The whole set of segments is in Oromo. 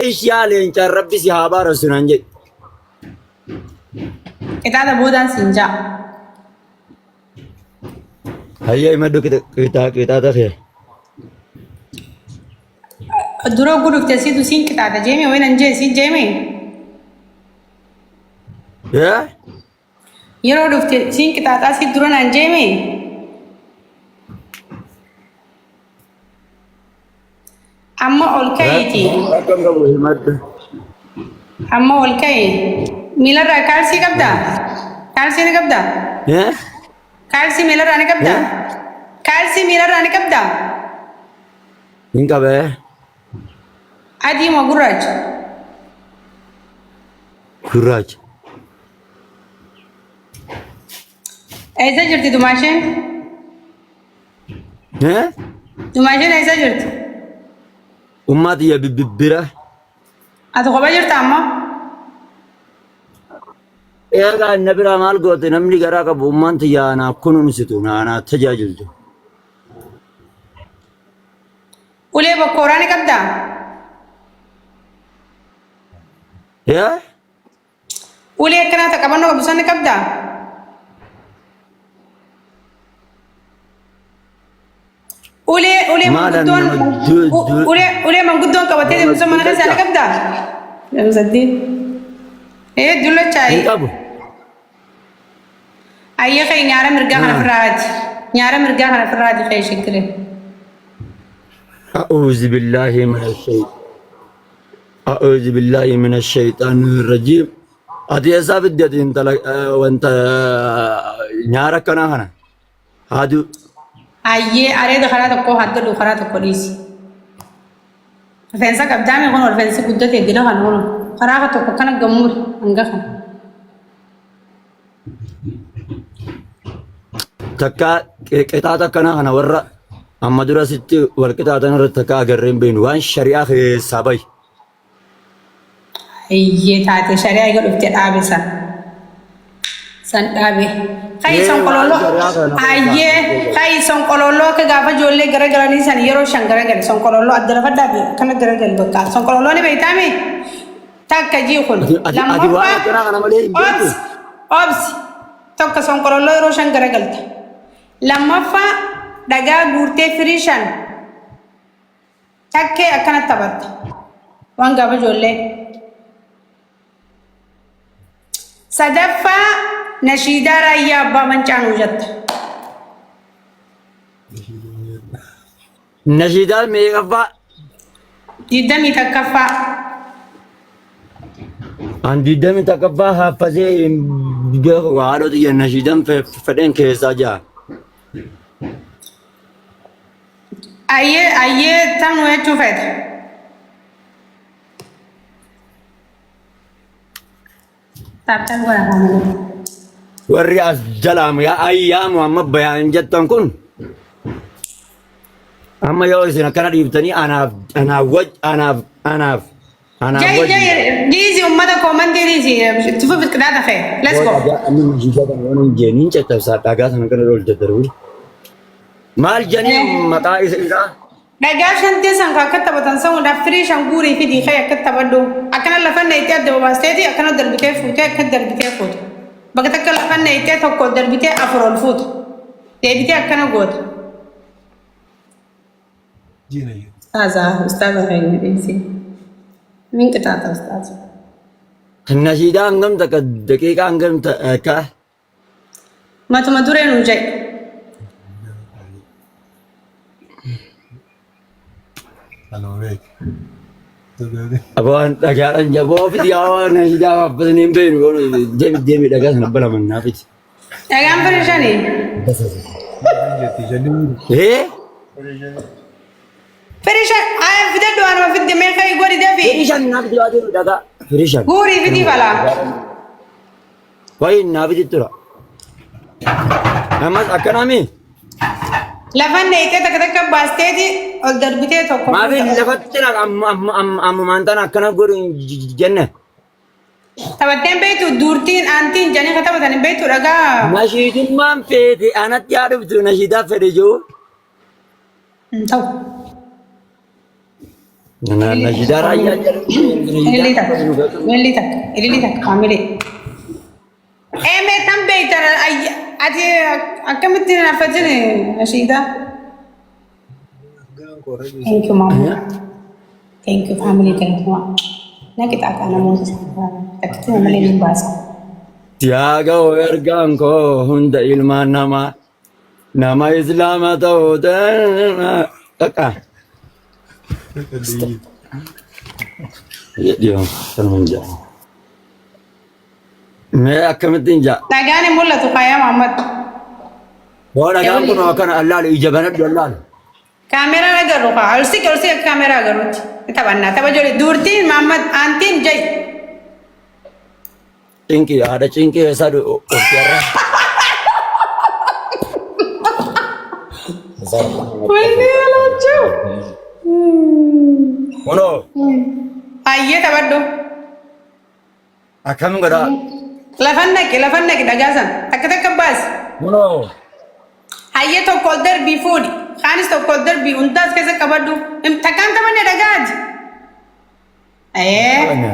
Isyaa leencaan rabbi si haa baarasu naan jedhi. Qixaaxa boodaan siin ja'a. Hayyee himadhu qixaaxa kee. Dura oguu dhufte siitu siin qixaaxa jeeme wayi nan jee siin jeeme. Yaa? Yeroo dhufte siin qixaaxaa siit dura naan jeeme. Amma ol ka'iiti. Akkam qabu himadhu. Amma ol ka'i. Miilarraa kaalsii qabdaa? Kaalsii ni qabdaa? Eh? Kaalsii miilarraa ni qabdaa? Eh? Kaalsii miilarraa ni qabdaa? Hin qabee. Adii moo gurraacha? Gurraacha. Eessa jirti dumaasheen? Eh? Dumaasheen eessa jirti? Ummaa tiyya bibbira. Ati kophaa jirta amma? Eegaa na biraa maal goote namni garaa qabu ummaan tiyya anaaf kunuunsitu na anaaf tajaajiltu. Ulee bokkooraa ni qabdaa? Yaa? Ulee akkanaa ta qabannoo qabdu san ni qabdaa? Ulee ulee Maalan manguddoon nama du- du- ulee ulee manguddoon qabattee deemtu san mana keessaa ni qabdaa? Lamsadii. Ee dullachaayi. Hin qabu. Ayyee kee nyaara mirgaa kana ofirraa haati. Nyaara mirgaa kana ofirraa haati kee shiggire. A'uuzu billaahi mina shayxaan. A'uuzu billaahi mina shayxaani rajiim. Ati eessaa fidde ati intala wanta nyaara akkanaa kana? Haaduu. Ayyee areeda karaa tokkoo haddadhu karaa tokko dhiisi. Rifeensa qabdaame kun rifeensi guddate dila kana kun karaa tokko kana gammuuri hanga kana. Takka qixaaxa akkanaa kana warra amma dura sitti wal qixaaxan irratti takka agarree hin beeknu waan shari'aa keessaa bahi. Ayyee taate shari'aa eega dhufte dhaabe san. San dhaabe. Kayi Ee waan sonqolooloo shari'aa kana keessaa ayyee kayi sonqolooloo akka gaafa ijoollee garagalanii san yeroo shan garagali sonqolooloo adda lafa dhaabe akkana garagali bakka sonqolooloo ni beektaame. Takka jii kun. Ati ati ati waan Lammaffaa akkanaa kana malee hin beektu. obsi obsi tokko sonqololloo yeroo shan garagalta. Lammaffaa dhagaa guurtee firii shan takkee akkana taphatta. Waan gaafa ijoollee. Sadaffaa nashiidaa raayyaa abbaa mancaa nuu jetta. Nashiidaa meeqaffaa? 21ffaa. An 21ffaa haffasee hin beeku haadhoo xiyya nashiidaan fedhen keessaa jira. Ayyee ayyee tam nuu jechuu feeta. Taaptaan godha haa malee. Warri as jalaa yaa ayyaa Muhammad bayaan jettan kun amma yoo isin akkana dhiiftanii anaaf anaaf waj anaaf anaaf anaaf Jai wajji. jai dhiisi uummata koomantii dhiisi itti fufi qixaaxa kee. Let's go. Amma nashiidaa kana waan hin jeen hin caccabsaa dhagaa sana kana ol daddarbu. Maal janii maqaa isa isaa? Dhagaa shantee san kan akka taphatan samuudhaaf firii shan guurii fidii kee akka taphadhu. Akkana lafa neeyxee adda babaasteeti akkana darbitee fuutee akka darbitee fuuta. Bakka takka lafa neeyxee tokko darbitee afur ol fuuta. Deebitee akkana goota. Ustaaza ustaaza keenya dhiisi. Min qixaaxa ustaaza. Nashiidaa hangam takka daqiiqaa hangam takka Matuma duree nuu jedhi. Abaan dhagaadhaan jaboo fidi yaa nashiidaa abbatanii hin beeknu deemi deemi dhagaa sana balaman naa fidi. Dhagaan firii shanii. Ee Firii shan aya fidadhu anuma fidde mee ka'ii godhi dafi. firii shan naa fidi waa deemu dhagaa firii shan. Guurii fidii balaa. Wayi naa fidi tura. Ammas akkanaami Lafa neeyxee takka takka baasteeti ol darbitee tokko maafi fuuta. lafatti na amma amma amma ammumaan tana akkana godhu hin jenne. Taphatteen beektu duurtiin aantiin jedhanii kan taphatan hin beektu dhagaa. Nashiidummaan feete anatti haa dhuftu nashiidaa fedhe jiru. Hin ta'u. Nashidaa raayyaa jedhamu. Ililii takka. Ililii takka. Ililii takka. Family. Eemee tan beektan ati akkamitti hin affatin nashiidaa? Thank you, mama. Thank you, family. Galatuma. Na qixaaxaa namoota takkitti malee ni baasa. Yaa ga'u ergaan koo hunda ilmaan namaa nama islaama ta'uu dhaqa. Dhiyoo sanuma hin jedhamu. Mee akkamittiin ja'a? Dhagaan hin mul'atu Faayaa Muhammad. Hoo dhagaan kun akkana allaale ija banadhu allaale. Kaameeraan agarru kaa. Ol siqi, ol siqi, akka kaameeraa agarrutti. Ni taphannaa. Tapha ijoollee. Dubartiin Muhammad aantiin ja'i. Cinqii haadha cinqii eessaa of jarra. Wayne alaachuu. Kunoo Hayyee, taphadhu. Akkam godhaa? Lafan naqi, lafan naqi dhagaa sana. Takka takka baasi. Kunoo Hayyee, tokko ol darbii fuudhi. Kaanis tokko ol darbii hundaas keessa qabadhu. Takkaan taphanne dhagaati. Ee.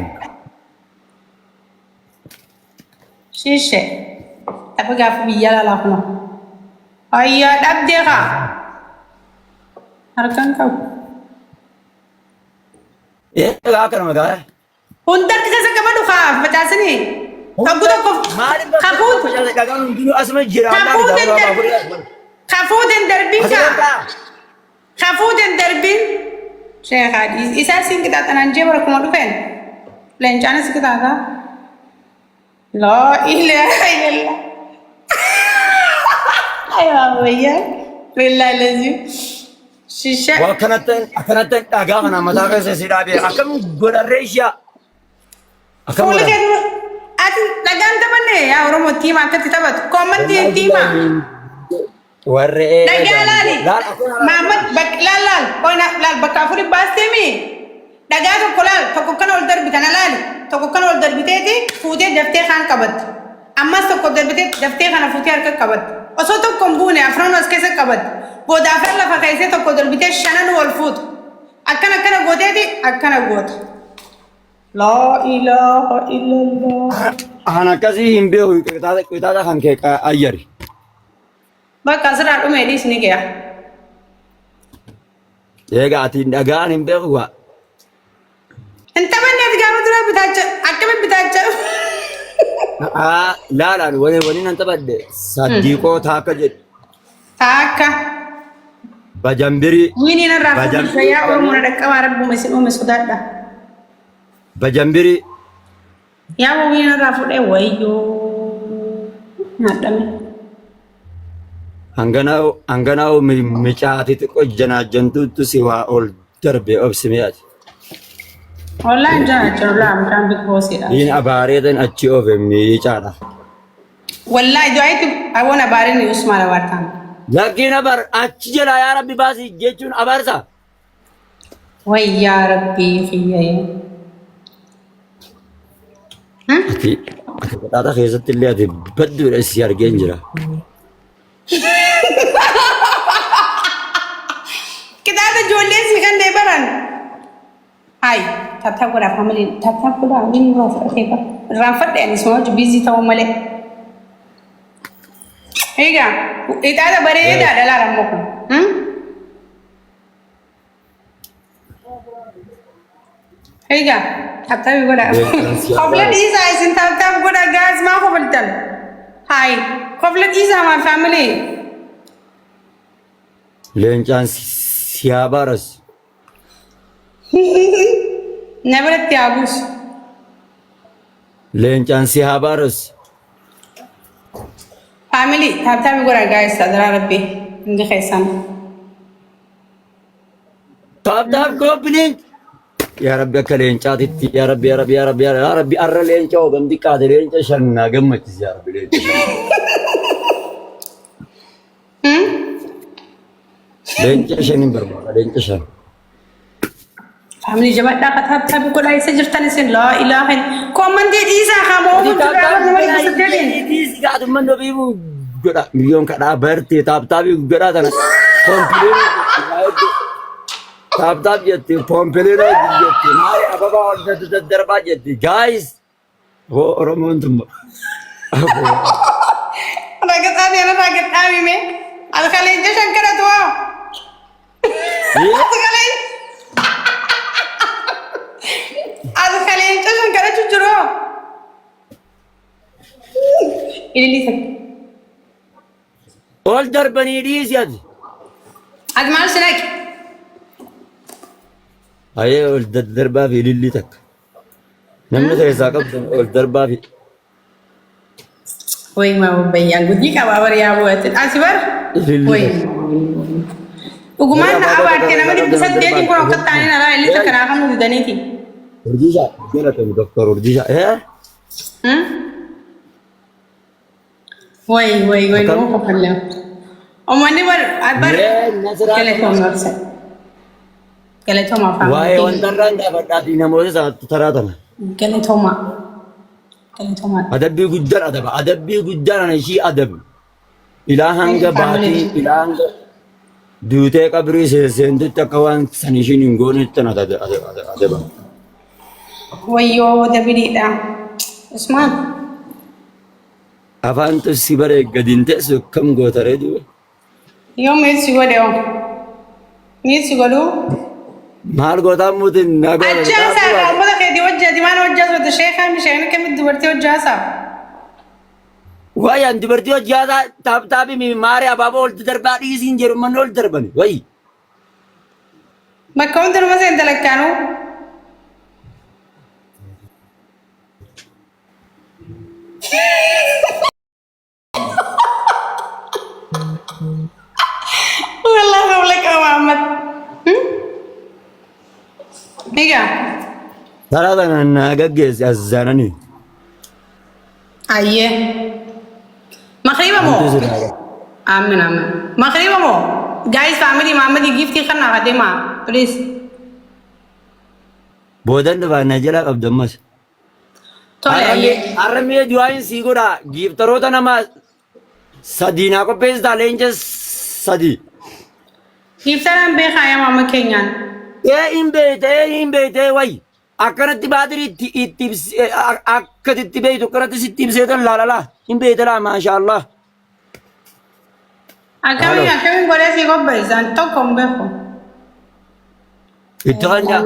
Shiishe. Tapha gaafa biyya lalaa kunoo. Ayyaa, dhabdee kaa. Harkaan qabu. Eegaa akkanuma gaa. Hunda harka keessa qabadhu kaa facaasanii. Tokko tokko. Maaliif Kafuut. Dhagaan hundinuu asuma jira. Kafuut hin darbin. Kafuut hin darbin kaa. Kafuut hin darbin. Sheekaa isaa siin qixaaxanaan jee bara kuma dhufeen. Leencaanis qixaaxaa. Laa ilaaha illallah. Ayyaa wayyaa. Billaa lazim. Shisha. Waa akkanatti akkanatti dhagaa kana mataa keessa si dhaabee akkam godharree ishaa. Akkam Fuula godha? kee dura. Ati dhagaan taphanne yaa Oromoo tiima akkatti taphatu. Comment tiima. Warri Dhagaa laali. Maamad bakka laal laal. Qoina laal bakka afuri baasteemi. Dhagaa tokko laal, tokko kana ol darbi kana laali. Tokko kana ol darbiteeti fuutee daftee kaan qabatte. Ammas tokko darbitee daftee kana fuutee harka qabatte. Osoo tokko hin buune afran as keessa qabatte. Booda afran lafa keessee tokko darbitee shanan wal fuutu. Akkana akkana gooteeti akkana goota. Laa ilaaha illallah. An akkasii hin beeku, qixaaxa kan kee ayyari. Bakka asirraa dhume dhiisni kee. Egaa ati dhagaan hin beeku waa. Hin taphanne ati gaafa dura bitaacha akkamitti bitaacha. Laalaan waliin waliin nan taphadhe saddiiqoo taakka jedhu. Taakka. Bajambirii. Winiin irraa Bajam- fuudhisa yaa Oromoo, na dhaqqabaa, rabbuma isin uume sodaadha. Bajambirii. Yaa winiin irraa fuudhee wayyoo nyaadhame. Hanganaa micaati xiqqoo janaajjantuutu si waa ol darbe obsi mi'aati. Wallaan jana jiru laa mucaan big bossiidha. Diin abaareetan achi oofe miicaadha. Wallaahi du'aayitti awwoon abaariin Usmaan abaartaan. Lakkiin abar achi jala yaa Rabbi baasi jechuun abaarsa. Wayyaa Rabbii kiyyee. Ati qixaaxa keessatti illee ati badduudha si argeen jira. Qixaaxa ijoollee si kan dee baran. Hai, tap tap godhaa family, tap tap godhaa, inni nurraa fudhatee bara. Irraanfadhe ani suma hojii busy ta'uu malee. Egaa qixaaxa bareedaadha laala ammoo kun. Egaa tap tap godhaa. Kofla dhiisaa isin, tap tap godhaa guys, maa kofaltan? Hai, kofla dhiisaa maa family. Leencaan si haa baaras. Na biratti haa buusu. Leencaan si haa baaras. Family, tap tap godhaa guys, adaraa rabbii hundi keessan. Tap tap copy link. Yaa Rabbi, akka leencaatitti, yaa Rabbi, yaa Rabbi, yaa Rabbi, yaa Rabbi, arra leenca hoogam xiqqaate leenca shan naa gammachiisi, yaa Rabbi, leenca shan. Leenca shan hin barbaada, leenca shan. Family, jabaadhaa ka tap tap godhaa. Isa jirtan isin, laa ilaaha illa. Comment dhiisaa haa moo jira nama 800n. Gaatummaan dhobiibu godha miliyoon kadhaa bartee tap tap godhaa tana. Kompileen. Taap taap jetti, poompiliinoo jetti, maali ababaa ol daddarbaa jetti. Guys, hoo Oromoon tun. Ragaxaati ana ragaxaami mee. Alkaleenja shankaratu haa. Alkaleenja shankaratu jiru haa. Ililii takka. Ol darbanii dhiisi ati. Ati maal si naqi? Ayee ol daddarbaa fi ilillii takka. Namni keessaa qabdan ol darbaa fi. Way ma bayyaan gudii qaba bar yaa bu'ate. Asi bar. Ilillii Way. takka. Dhugumaan na abaarte nama 800n kun akka taa'anii na ilillii takka naa kan didaniiti. Urjiisa galatami doktor Urjiisa. Eh? Way way way Akkam? nama kofallee. Uummanni bar bar. Mee Nasraa Galatooma obsa. Galatooma afaan. Waa'ee wanta irraan gaafadhaa fi namoota isaatti taraa tana. Galatooma. Galatooma. Adabbii guddaan adaba. Adabbii guddaan ana ishii adabu. Ilaa hanga baatii, ilaa hanga duutee qabrii seentutti akka waan san ishiin hin goonetti ana adaba. Wayyoo dabiliidha. Usmaan. Afaan si baree gadi hin teessu akkam goota ree duuba. Yoo miit si godhe hoo? Miit si godhuu? Maal gootaa muutiin naa goota. Ajjaasaa kaa uummata keetii hojjati maal hojjaasota sheekaa misheen akkamitti dubartii hojjaasaa? Waayaan dubartii hojjaasaa taaptaabii maaree abaaboo olti darbaa dhiisiin jedhu manni ol darbani. Wayi. Bakka hundi numa seenta lakkaanuu. Wallah hawla qaba Ahmad. Egaa. Karaa kanaan naa gaggeessi azzaananii. Ayyee. Makriba moo? Wanti sirraa. Amin amin. Makriba moo? Guys family Muhammad giftii kana adeema please. Boodan dhufaa na jalaa qabdu ammas. Tole ayyee. Har'a mee du'aayin sii godha giiftaroota nama sadii naa qopheessitaa leenca sadii. Giftaraan beekaa yaa maama keenyaan. Ee hin beeyte ee hin beeyte wayi akkanatti baatirii itti itti akkati itti beeytu akkanatti sitti ibseetan laalalaa hin beeyte laa maashaallah. Akkamiin Halo. akkamiin godhee sii qopheessan tokko hin beeku. Itti kan jaa.